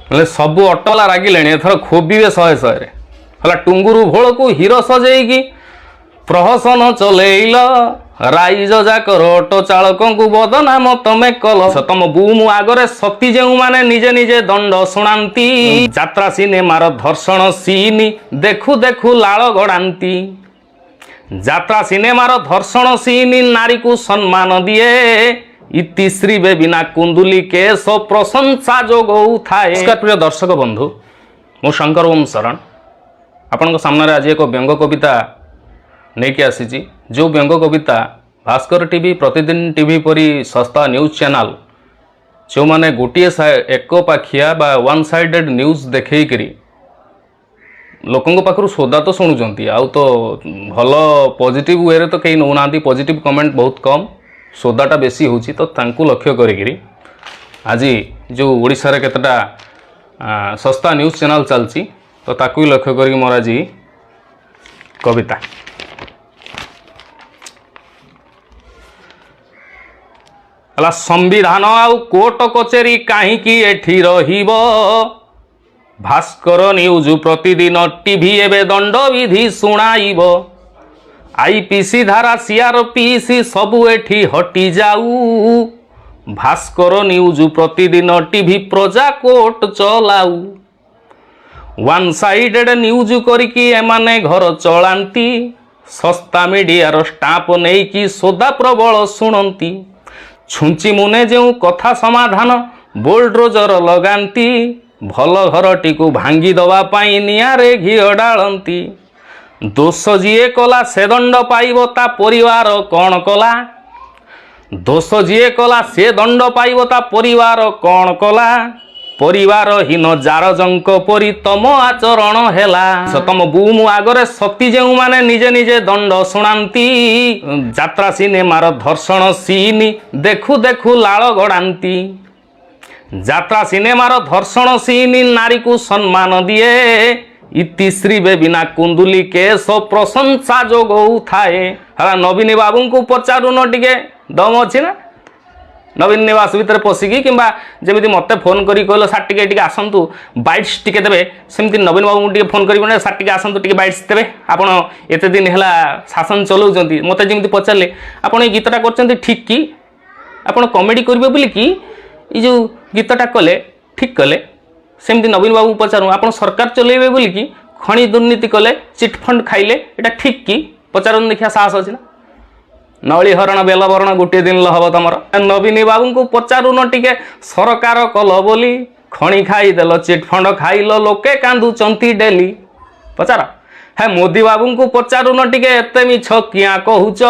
ହେଲେ ସବୁ ଅଟୋବାଲା ରାଗିଲେଣି, ଏଥର ଖୋବିବେ ଶହେ ଶହେରେ। ହେଲା ଟୁଙ୍ଗୁରୁ ଭୋଳକୁ ହିରୋ ସଜେଇକି ପ୍ରହସନ ଚଲେଇଲ, ରାଇଜ ଯାକର ଅଟୋ ଚାଳକଙ୍କୁ ବଦନାମ ତମେ କଲ। ତମ ବୁମୁ ଆଗରେ ସତୀ ଯେଉଁମାନେ ନିଜେ ନିଜେ ଦଣ୍ଡ ଶୁଣାନ୍ତି, ଯାତ୍ରା ସିନେମାର ଧର୍ଷଣ ସିନି ଦେଖୁ ଦେଖୁ ଲାଳ ଗଡ଼ାନ୍ତି। ଯାତ୍ରା ସିନେମାର ଧର୍ଷଣ ସିନି ନାରୀକୁ ସମ୍ମାନ ଦିଏ, ଇତିଶ୍ରୀ ବେବିନା କୁନ୍ଦୁଲି କେଶ ପ୍ରଶଂସା ଯୋଗଉଥାଏ। ନମସ୍କାର ପ୍ରିୟ ଦର୍ଶକ ବନ୍ଧୁ, ମୁଁ ଶଙ୍କର ଓମ୍ ଶରଣ ଆପଣଙ୍କ ସାମ୍ନାରେ ଆଜି ଏକ ବ୍ୟଙ୍ଗ କବିତା ନେଇକି ଆସିଛି, ଯେଉଁ ବ୍ୟଙ୍ଗ କବିତା ଭାସ୍କର ଟିଭି, ପ୍ରତିଦିନ ଟିଭି ପରି ଶସ୍ତା ନ୍ୟୁଜ୍ ଚ୍ୟାନେଲ୍, ଯେଉଁମାନେ ଗୋଟିଏ ଏକ ପାଖିଆ ବା ୱାନ୍ ସାଇଡ଼େଡ଼ ନ୍ୟୁଜ୍ ଦେଖେଇକିରି ଲୋକଙ୍କ ପାଖରୁ ସୋଦା ତ ଶୁଣୁଛନ୍ତି, ଆଉ ତ ଭଲ ପଜିଟିଭ୍ ୱେରେ ତ କେହି ନେଉନାହାନ୍ତି। ପଜିଟିଭ୍ କମେଣ୍ଟ ବହୁତ କମ୍, ସୋଦାଟା ବେଶୀ ହେଉଛି। ତ ତାଙ୍କୁ ଲକ୍ଷ୍ୟ କରିକିରି ଆଜି ଯେଉଁ ଓଡ଼ିଶାରେ କେତେଟା ଶସ୍ତା ନ୍ୟୁଜ୍ ଚ୍ୟାନେଲ୍ ଚାଲିଛି, ତ ତାକୁ ବି ଲକ୍ଷ୍ୟ କରିକି ମୋର ଆଜି କବିତା। ହେଲା ସମ୍ବିଧାନ ଆଉ କୋର୍ଟ କଚେରୀ କାହିଁକି ଏଠି ରହିବ? ଭାସ୍କର ନ୍ୟୁଜ୍, ପ୍ରତିଦିନ ଟିଭି ଏବେ ଦଣ୍ଡବିଧି ଶୁଣାଇବ। ଆଇପିସି ଧାରା, ସିଆରପିସି ସବୁ ଏଠି ହଟିଯାଉ। ଭାସ୍କର ନ୍ୟୁଜ୍, ପ୍ରତିଦିନ ଟିଭି ପ୍ରଜା କୋର୍ଟ ଚଲାଉ। ୱାନ୍ ସାଇଡେଡ୍ ନ୍ୟୁଜ୍ କରିକି ଏମାନେ ଘର ଚଳାନ୍ତି, ଶସ୍ତା ମିଡ଼ିଆର ଷ୍ଟାମ୍ପ ନେଇକି ସୋଦା ପ୍ରବଳ ଶୁଣନ୍ତି। ଛୁଞ୍ଚି ମୁନେ ଯେଉଁ କଥା ସମାଧାନ ବୋଲଡୋଜର ଲଗାନ୍ତି, ଭଲ ଘରଟିକୁ ଭାଙ୍ଗି ଦେବା ପାଇଁ ନିଆଁରେ ଘିଅ ଢାଳନ୍ତି। ଦୋଷ ଯିଏ କଲା ସେ ଦଣ୍ଡ ପାଇବ, ତା ପରିବାର କ'ଣ କଲା? ଦୋଷ ଯିଏ କଲା ସେ ଦଣ୍ଡ ପାଇବ, ତା ପରିବାର କ'ଣ କଲା? ପରିବାରହୀନ ଜାରଜଙ୍କ ପରି ତମ ଆଚରଣ ହେଲା। ତମ ବୁମୁ ଆଗରେ ସତୀ ଯେଉଁମାନେ ନିଜେ ନିଜେ ଦଣ୍ଡ ଶୁଣାନ୍ତି, ଯାତ୍ରା ସିନେମାର ଧର୍ଷଣ ସିନି ଦେଖୁ ଦେଖୁ ଲାଳ ଗଡ଼ାନ୍ତି। ଯାତ୍ରା ସିନେମାର ଧର୍ଷଣ ସିନି ନାରୀକୁ ସମ୍ମାନ ଦିଏ, ଇତିଶ୍ରୀ ବେବିନା କୁନ୍ଦୁଲି କେଶ ପ୍ରଶଂସା ଯୋଗଉଥାଏ। ହେଲା ନବୀନ ବାବୁଙ୍କୁ ପଚାରୁନ ଟିକେ, ଦମ ଅଛି ନା ନବୀନ ନିବାସ ଭିତରେ ପଶିକି? କିମ୍ବା ଯେମିତି ମୋତେ ଫୋନ୍ କରି କହିଲ, "ସାର୍, ଟିକେ ଟିକେ ଆସନ୍ତୁ, ବାଇଟ୍ସ ଟିକେ ଦେବେ", ସେମିତି ନବୀନ ବାବୁଙ୍କୁ ଟିକେ ଫୋନ୍ କରିବ ନା, "ସାର୍, ଟିକେ ଆସନ୍ତୁ, ଟିକେ ବାଇଟ୍ସ ଦେବେ, ଆପଣ ଏତେ ଦିନ ହେଲା ଶାସନ ଚଲାଉଛନ୍ତି"। ମୋତେ ଯେମିତି ପଚାରିଲେ, "ଆପଣ ଏଇ ଗୀତଟା କରୁଛନ୍ତି ଠିକ୍ କି? ଆପଣ କମେଡ଼ି କରିବେ ବୋଲିକି ଏଇ ଯେଉଁ ଗୀତଟା କଲେ, ଠିକ୍ କଲେ?" ସେମିତି ନବୀନ ବାବୁଙ୍କୁ ପଚାରୁ, "ଆପଣ ସରକାର ଚଲେଇବେ ବୋଲିକି ଖଣି ଦୁର୍ନୀତି କଲେ, ଚିଟଫଣ୍ଡ ଖାଇଲେ, ଏଇଟା ଠିକ୍ କି?" ପଚାରନ୍ତୁ ଦେଖିବା, ସାହସ ଅଛି ନା? ନଳି ହରଣ ବେଲ ବରଣ ଗୋଟିଏ ଦିନ ହବ ତମର। ନବୀନ ବାବୁଙ୍କୁ ପଚାରୁନ ଟିକେ, ସରକାର କଲ ବୋଲି ଖଣି ଖାଇଦେଲ, ଚିଟଫଣ୍ଡ ଖାଇଲ, ଲୋକେ କାନ୍ଦୁଛନ୍ତି ଡେଲି, ପଚାର। ହେ ମୋଦି ବାବୁଙ୍କୁ ପଚାରୁନ ଟିକେ, ଏତେ ମିଛ କିଆଁ କହୁଛ?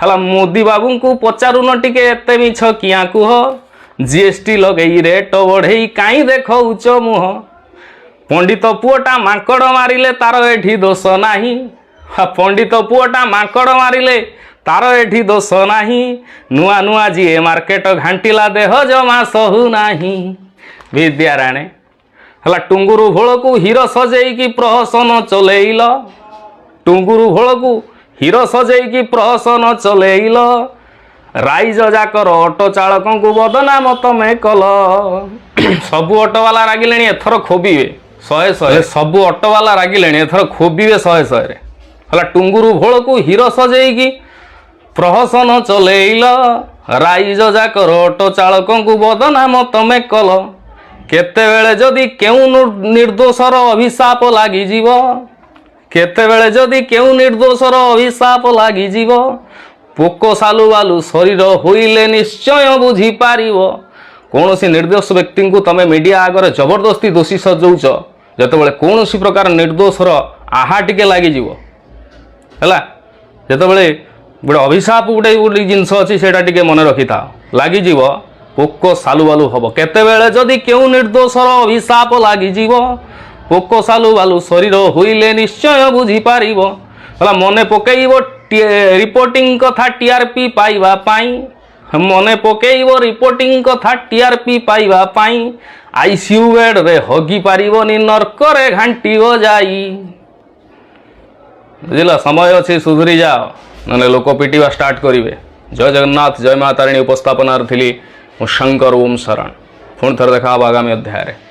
ହେଲା ମୋଦି ବାବୁଙ୍କୁ ପଚାରୁନ ଟିକେ, ଏତେ ମିଛ କିଆଁ କୁହ? ଜିଏସଟି ଲଗେଇ ରେଟ ବଢ଼େଇ କାଇଁ ଦେଖଉଛ ମୁହଁ? ପଣ୍ଡିତ ପୁଅଟା ମାଙ୍କଡ଼ ମାରିଲେ ତାର ଏଠି ଦୋଷ ନାହିଁ। ହା, ପଣ୍ଡିତ ପୁଅଟା ମାଙ୍କଡ଼ ମାରିଲେ ତାର ଏଠି ଦୋଷ ନାହିଁ। ନୂଆ ନୂଆ ଯିଏ ମାର୍କେଟ ଘାଣ୍ଟିଲା, ଦେହ ଜମା ସହୁ ନାହିଁ। ବିଦ୍ୟାରାଣେ। ହେଲା ଟୁଙ୍ଗୁରୁ ଭୋଳକୁ ହିରୋ ସଜେଇକି ପ୍ରହସନ ଚଲେଇଲ, ଟୁଙ୍ଗୁରୁ ଭୋଳକୁ ହିରୋ ସଜେଇକି ପ୍ରହସନ ଚଲେଇଲ, ରାଇଜ ଯାକର ଅଟୋ ଚାଳକଙ୍କୁ ବଦନାମ ତମେ କଲ। ସବୁ ଅଟୋବାଲା ରାଗିଲେଣି, ଏଥର ଖୋବିବେ ଶହେ ଶହେ। ସବୁ ଅଟୋବାଲା ରାଗିଲେଣି, ଏଥର ଖୋବିବେ ଶହେ ଶହେରେ। ହେଲା ଟୁଙ୍ଗୁରୁ ଭୋଳକୁ ହିରୋ ସଜେଇକି ପ୍ରହସନ ଚଲେଇଲ, ରାଇଜ ଯାକର ଅଟୋ ଚାଳକଙ୍କୁ ବଦନାମ ତମେ କଲ। କେତେବେଳେ ଯଦି କେଉଁ ନିର୍ଦ୍ଦୋଷର ଅଭିଶାପ ଲାଗିଯିବ, କେତେବେଳେ ଯଦି କେଉଁ ନିର୍ଦ୍ଦୋଷର ଅଭିଶାପ ଲାଗିଯିବ, ପୋକ ସାଲୁ ବାଲୁ ଶରୀର ହୋଇଲେ ନିଶ୍ଚୟ ବୁଝିପାରିବ। କୌଣସି ନିର୍ଦ୍ଦୋଷ ବ୍ୟକ୍ତିଙ୍କୁ ତମେ ମିଡ଼ିଆ ଆଗରେ ଜବରଦସ୍ତି ଦୋଷୀ ସଜଉଛ। ଯେତେବେଳେ କୌଣସି ପ୍ରକାର ନିର୍ଦ୍ଦୋଷର ଆହା ଟିକେ ଲାଗିଯିବ, ହେଲା ଯେତେବେଳେ ଗୋଟେ ଅଭିଶାପ ଗୋଟେ ଗୋଟେ ଜିନିଷ ଅଛି, ସେଇଟା ଟିକେ ମନେ ରଖିଥାଅ, ଲାଗିଯିବ, ପୋକ ସାଲୁ ବାଲୁ ହବ। କେତେବେଳେ ଯଦି କେଉଁ ନିର୍ଦ୍ଦୋଷର ଅଭିଶାପ ଲାଗିଯିବ, ପୋକ ସାଲୁ ବାଲୁ ଶରୀର ହୋଇଲେ ନିଶ୍ଚୟ ବୁଝିପାରିବ। ହେଲା ମନେ ପକେଇବ ରିପୋର୍ଟିଂ କଥା ଟିଆରପି ପାଇବା ପାଇଁ, ମନେ ପକେଇବ ରିପୋର୍ଟିଂ କଥା ଟିଆରପି ପାଇବା ପାଇଁ, ଆଇସିୟୁ ବେଡରେ ହଗି ପାରିବନି, ନର୍କରେ ଘାଣ୍ଟିବ ଯାଇ। ବୁଝିଲ, ସମୟ ଅଛି, ସୁଧୁରି ଯାଅ, ନହେଲେ ଲୋକ ପିଟିବା ଷ୍ଟାର୍ଟ କରିବେ। ଜୟ ଜଗନ୍ନାଥ, ଜୟ ମା ତାରିଣୀ। ଉପସ୍ଥାପନାରେ ଥିଲି ମୁଁ ଶଙ୍କର ଓମ୍ ଶରଣ। ପୁଣି ଥରେ ଦେଖା ହେବ ଆଗାମୀ ଅଧ୍ୟାୟରେ।